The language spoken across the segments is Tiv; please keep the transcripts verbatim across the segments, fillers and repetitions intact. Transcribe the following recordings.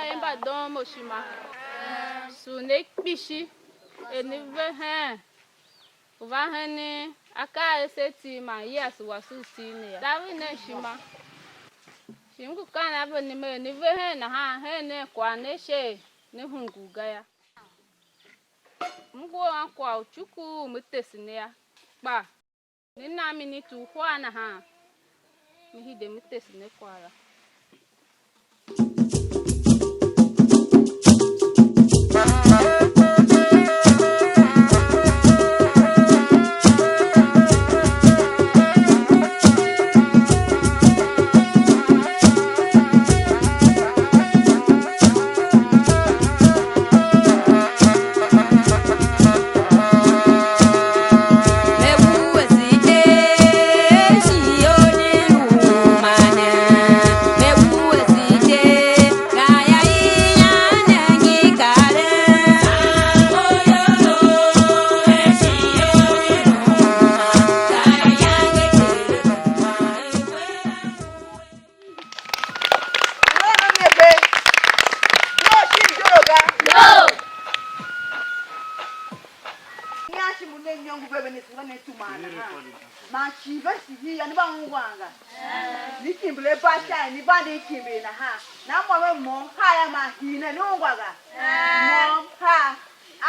Mba doon mo ishima. Sugh ne kpishi er ne ve hen u va hen akaa a asev man yase wase u Tiv ne yô. Taver nen ishima. Shi m ngu kaan a ve ne mer, ne ve hen nahan, hen nen kwagh ne sha er ne hungul ga yô. M ngu ôron kwagh u cuku u me tese ne yô, kpa ne na mi nyi tugh uhar nahan, me hide me tese ne kwagh la. Nyian shi mbu ne nyôngo ve ve ne sugh ne tuma nahan. Man cii ve shi hii ya, ne mba ungwan ga. Ne kimbir a ba sha, ne mba ne kimbir nahan. Na mô ve môm, ha ya ma hii ne, ne ungwa ga. Môm, ha.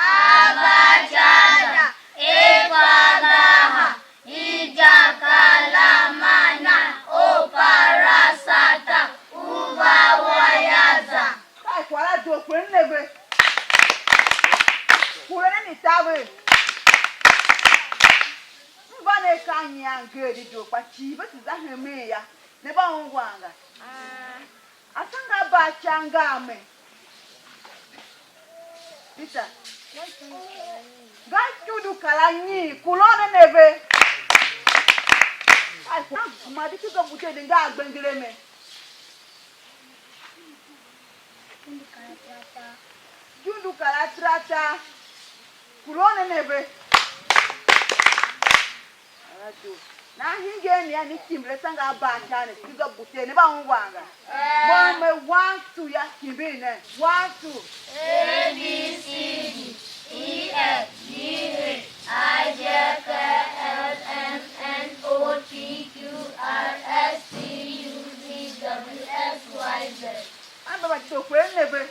Abacada, Ekwagaha, Ijakalamana, Oparasata, Uvawayaza. Ka kwagh la doo, kure ne ve. Kure ne ni taver. M va ne ka nyian ngee dedoo, kpa cii ve se za hemen ya. Ne mba ungwan ga. Asangabaca nga a me. Peter. Nga ikundu kar anyi, kuron ne ve. Ai, kuma di ki zo bute di nga a gbengere me. Ikundu kar atarata. Kuron ne ve. Alright, o. Nahan hingen ne ya, ne kimbir asangabaca ne, ki za bute, ne mba ungwan ga. Mo me one, two ya, kimbir ne. One, two. A, B, C, D, E, F, G, H, I, J, K, L, M, N, O, P, Q, R, S, T, U, V, W, X, Y, Z. Amba ba to kwe ne ve.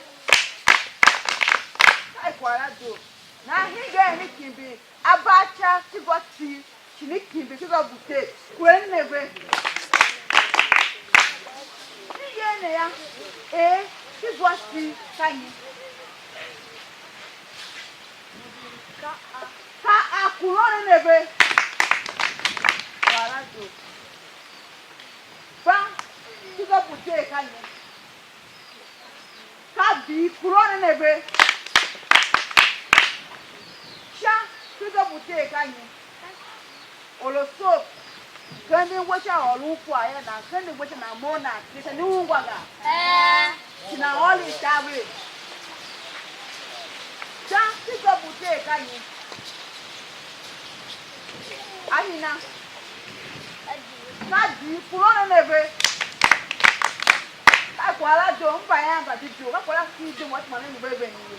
Kai kwagh la doo. Nahan hingen ne kimbir abaca ki zwa T, shi ne kimbir ki zwa bute. Kure ne ve. Hingen ne ya, A ki zwa T ka nyi? Ka A. Ka A, kuron ne ve. Kwagh la doo. Ba ki zwa bute ka nyi? Ka B, kuron ne ve. Sha, ki za bute ka nyi? Or a soo, kenden we sha ôron kwagh ya nan, kenden we sha nan mough nan tile sha, ne ungwa ga? Shi nan ôr i taver. Sha, ki za bute ka nyi? Ahina. Ka D, kuron ne ve. Ka kwagh la doo, m va yan va dedoo, ka kwagh la ki doo, wa tuma ne lu ve ven ye.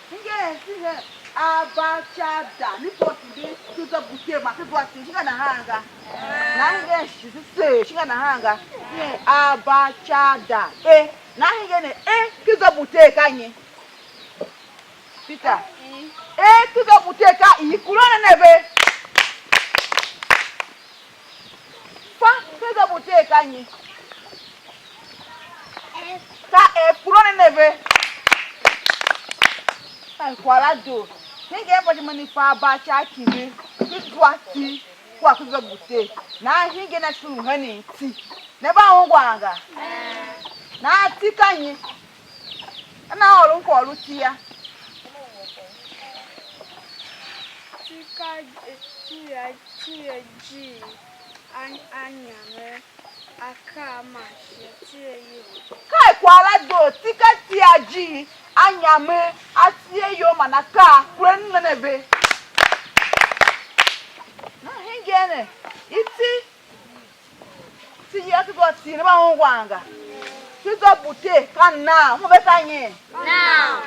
Hingen si hen abacada, ni kôsi di, ki za bute ma ki zwa T, shinga nahan ga. Na hingen shi se se, shinga nahan ga. Hingen abacada, e, na hingen ne, e, ki za bute ka nyi? Peter. E, ki za bute ka I, kuron ne ve. Fa, ki za bute ka nyi? Ka F, kuron ne ve. Ai, kwagh la doo. Hingen fa je man i fa abaca kimbir, ki zwa T, kua ki za bute. Nahan hingen a sugh hen T. Ne mba ungwan ga? Nahan T ka nyi? Ka nan ôron kwagh u lu T ya. T ka, T ya, T ya G, a, a nyame, a kaa man shi a tie iyol. Kai kwagh la doo, T ka T ya G, a nyame, a tie iyol man a kaa, kure ne ve. Na hingen ne, i T, T ya ki zwa T, ne mba ungwan ga? Kizwa bute ka noun. Mo ve ka nyi? Noun.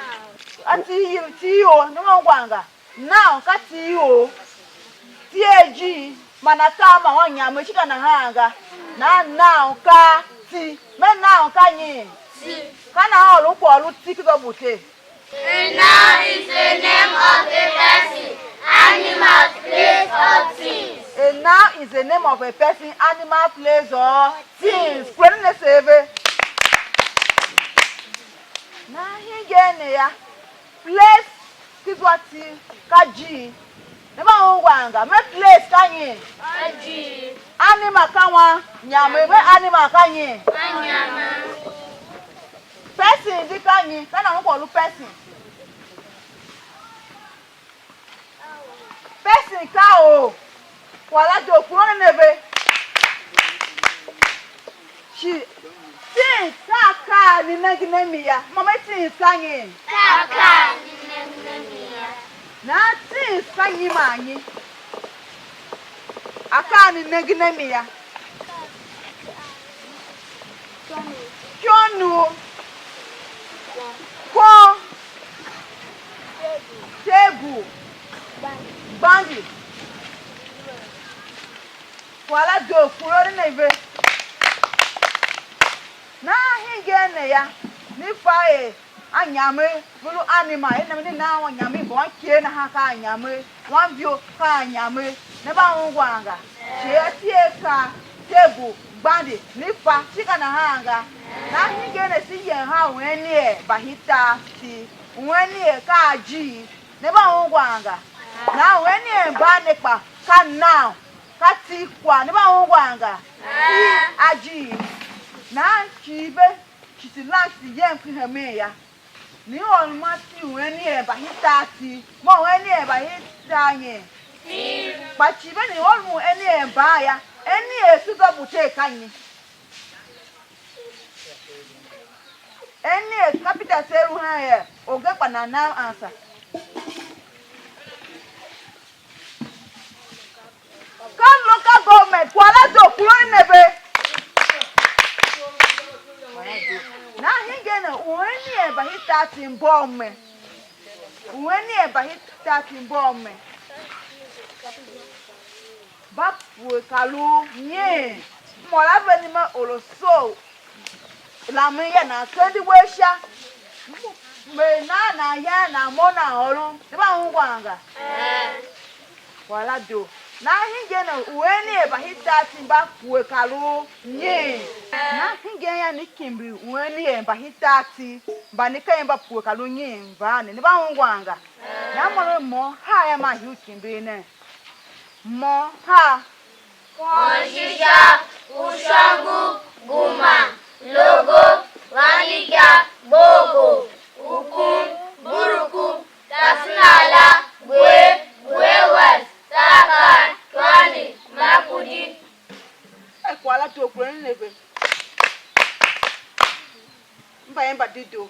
A ti i, ti i o, ne ma ungwa nga. Noun ka ti i o. Ti a G, man a ka ma wan nyam, shi ka nahan ga. Nahan noun ka ti. Me noun ka nyi? Ti. Ka nahan or u kwagh u lu ti kizwa bute. A noun is the name of a person, animal, place, or things. A noun is the name of a person, animal, place, or things. Kure ne se ve. Nahan hingen ne ya, place kizwa ti ka G. Ne mba ungwa nga, me place ka nyi? Ka G. Animal ka wan, nyam, me animal ka nyi? Ka nyama. Person di ka nyi? Ka nan u kwagh u lu person. Person ka or. Kwagh la doo, kure ne ve. Shi things ka akaa ne nengen a mi ya. Mo me things ka nyi? Ka akaa ne nengen a mi ya. Nahan things ka nyi man nyi? Akaa ne nengen a mi ya. Ityônough, kon, table, gbande. Kwagh la doo, kure ne ve. Nahan hingen ne ya, ne fa er anyame ve lu animal, er ne, ne nan anyame, mba wan ker nahan ka anyame, wan ivyo ka anyame, ne mba ungwa nga. Shi a tie ka table, gbande, ne fa, shi ka nahan ga. Nahan hingen ne se yem ha u enier mba hitar ti. U enier ka a G, ne mba ungwa nga. Nahan u enier mba ne kpa ka noun, ka ti kwagh, ne mba ungwa nga. Ti a G. Nahan cii ve, shi se lan se yem ken hemen ya. Ne ôr ma ti u enier mba hitar ti, mo u enier mba hitar nyi? Kpa cii ve ne ôr u enier mban ya, enier se za bute ka nyi? Enier, capital se lu hen er, orgen kpa nan nam ansa. Ka local government, kwagh la doo, kure ne ve. Nahan hingen ne, u enier mba hitar ti mbôghom me. U enier mba hitar ti mbôghom me. Mba pue kar u nyen? Mô la ve ni me or a soo. Lamen ya nan kende uwegh sha. Me nan nan yan nan mo nan ôron. Ne mba ungwan ga? Kwagh la doo. Nahan hingen ne u enier mba hitar ti mba pue kar u nyen? Nahan hingen ya ne kimbir u enier mba hitar ti mba ne ka mba pue kar u nyen mva ne. Ne mba ungwan ga? Nahan mo ne mo ha ya man hii u kimbir ne. Mo ha. Kwagh u shisha, ushôngo, guma, logo, vanligya, gbogbo, ukum, buruku, kasenala, gwer, gwer wes, taakar, twani, makudi. E kwagh la tokperen ne ve. Mba ye mba dedoo.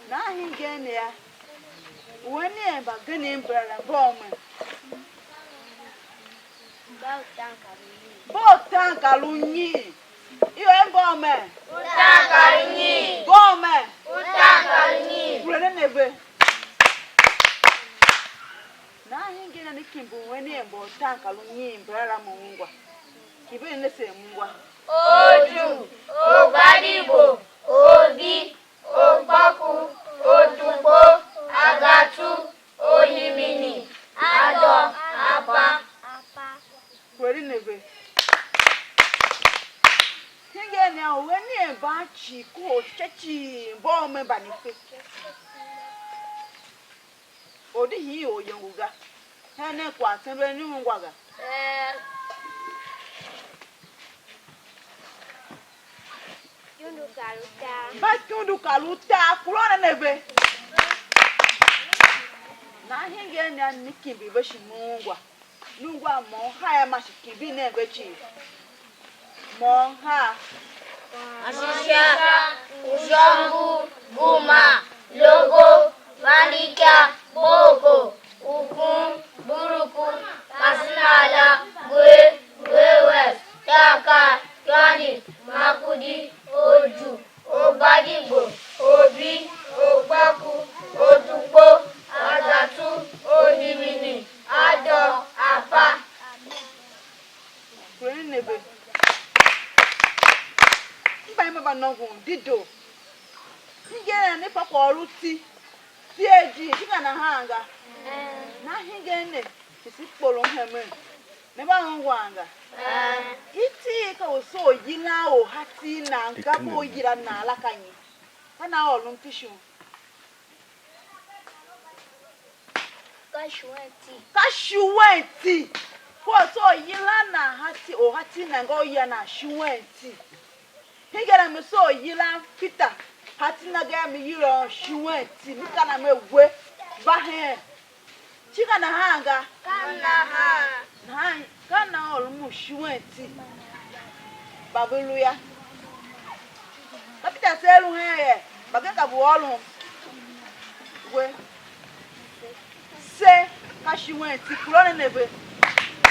Nahan hingen ne yô, u enier mbagenev mbala la mba umen? Mba utaan kar unyiin. Mba utaan kar unyiin. Ior mba umen? Utaan kar unyiin. Mba umen? Utaan kar unyiin. Kure nen a ve. Nahan hingen a ne kimbur u enier mba utaan kar unyiin mbala la mo ungwa? Kimbir ne se ungwa. Odu, ogbadibo, ovi, okpôku, otukpo, agatu, ohimini, adô, apa. Kure nen a ve. Hingen a u enier mban cii kohol sha cii mba umen mba ne fe. Or di hii or iyongo ga. Hen nen kwagh tsember ne ungwa ga. Ikundu kar utar. Mba ikundu kar utar, kure nen a ve. Nahan hingen a ne kimbir ve shi mo ungwa. Nungwa mo ha ya ma shi kimbir nen ve cii. Mo ha. Ashisha, ushôngo, guma, logo, vanligya, gbogbo, ukum, buruku, kasenala, gwer, gwer wes, taakar, twani, makudi, nôngon dedoo. Hingen ne fa kwagh u ti, ti a di, shin ka nahan ga? Na hingen ne, shi se kporom hemen. Ne mba ungwan ga? Iti i ka u se u yilan orhati nan, ka bo u yila nan la ka nyi? Ka nan ôron tishon. Ka shuwen ti. Ka shuwen ti. Ko so yilan nan hati, orhati nan nga u ya nan shuwen ti. Hingir a mi so yilan Peter, hati na ga mi yila un shuwen ti, mi kana me we, va hen. Shin ka nahan ga? Ka nahan. Nahan ka nan ôron u shuwen ti. Mba ve lu yô. Ka Peter se lu hen ye, mba ke ka bu ôron we. Se ka shuwen ti, kura ne ne ve.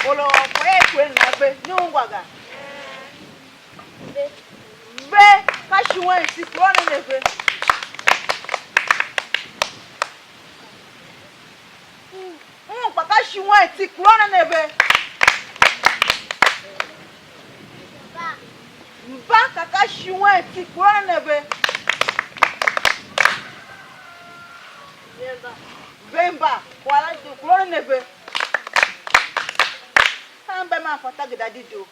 Or u kwagh a kure na ve, ne ungwa ga? Ve ka shuwen ti, kura ne ne ve. Un kpa ka shuwen ti, kura ne ne ve. Mba ka ka shuwen ti, kura ne ne ve. Ve mba, kwagh la di, kura ne ne ve. Ka mba man fa tageda dedoo.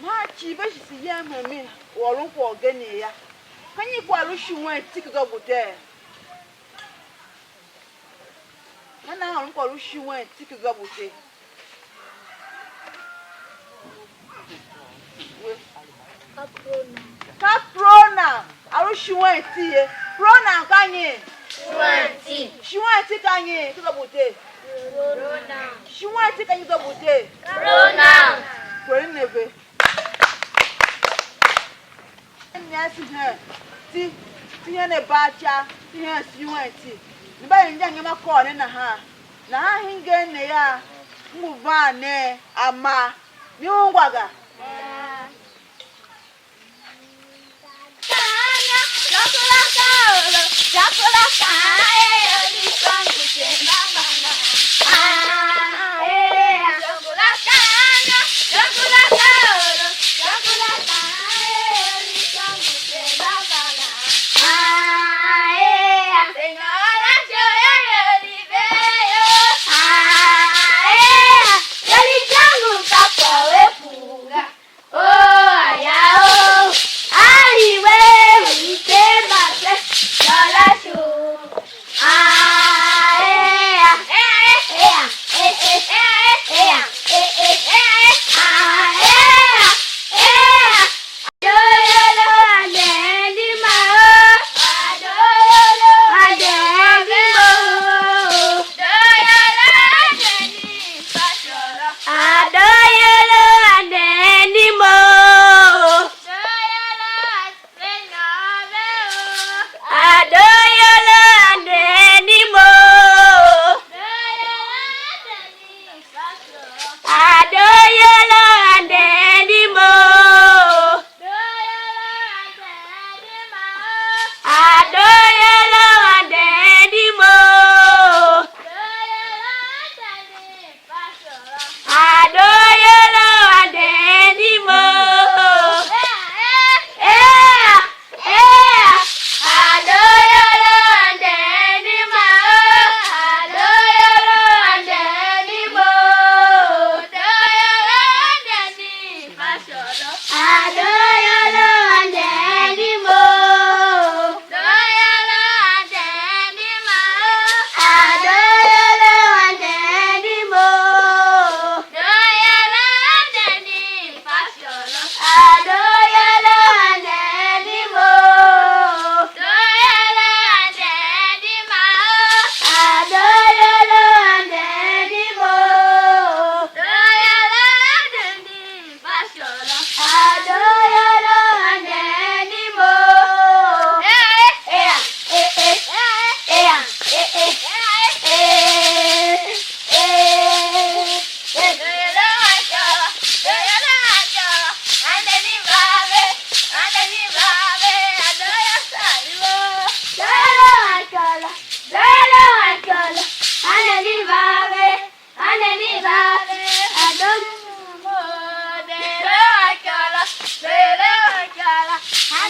Nahan cii ve shi se yem hemen u ôron kwagh ugen yô. Ka nyi kwagh lu shuwen ti ki ga bu te? Ka nan ôron kwagh lu shuwen ti ki ga bu te? We. Ka pronoun. Ka pronoun. A lu shuwen ti ye. Pronoun ka nyi? Shuwen ti. Shuwen ti ka nyi? Ki ga bu te? Pronoun. Shuwen ti ka nyi ga bu te? Pronoun. Kwere ne ve. Mia si hen ti, ti hen a bar ca, ti hen shuwen ti. Ne mba er inja nyom a kôr ne nahan. Nahan hingen ne yô, m ngu van ne a ma. Ne ungwa ga?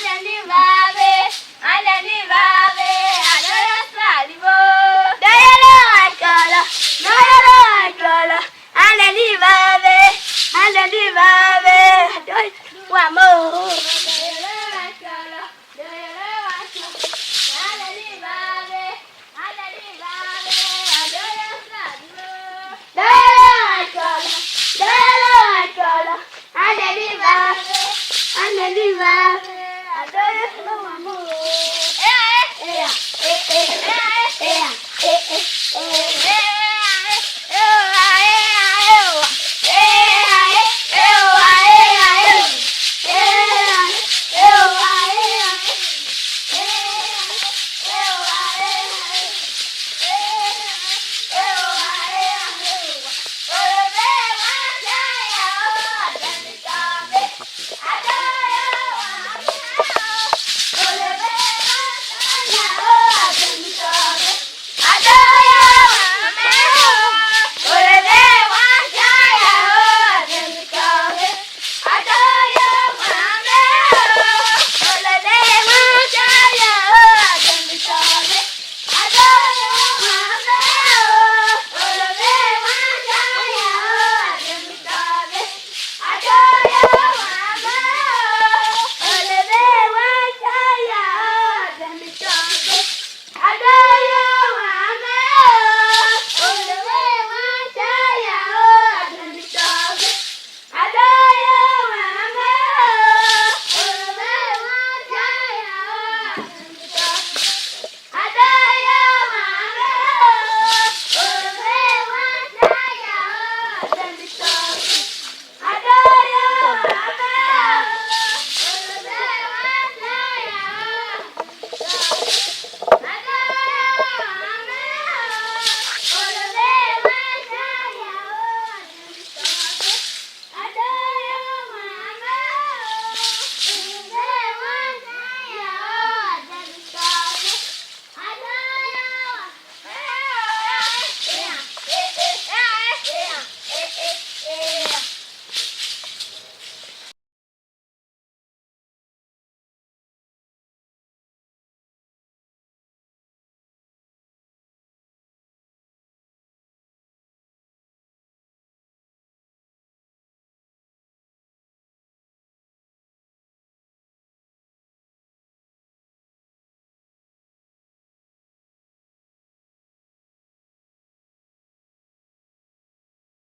Sha ndi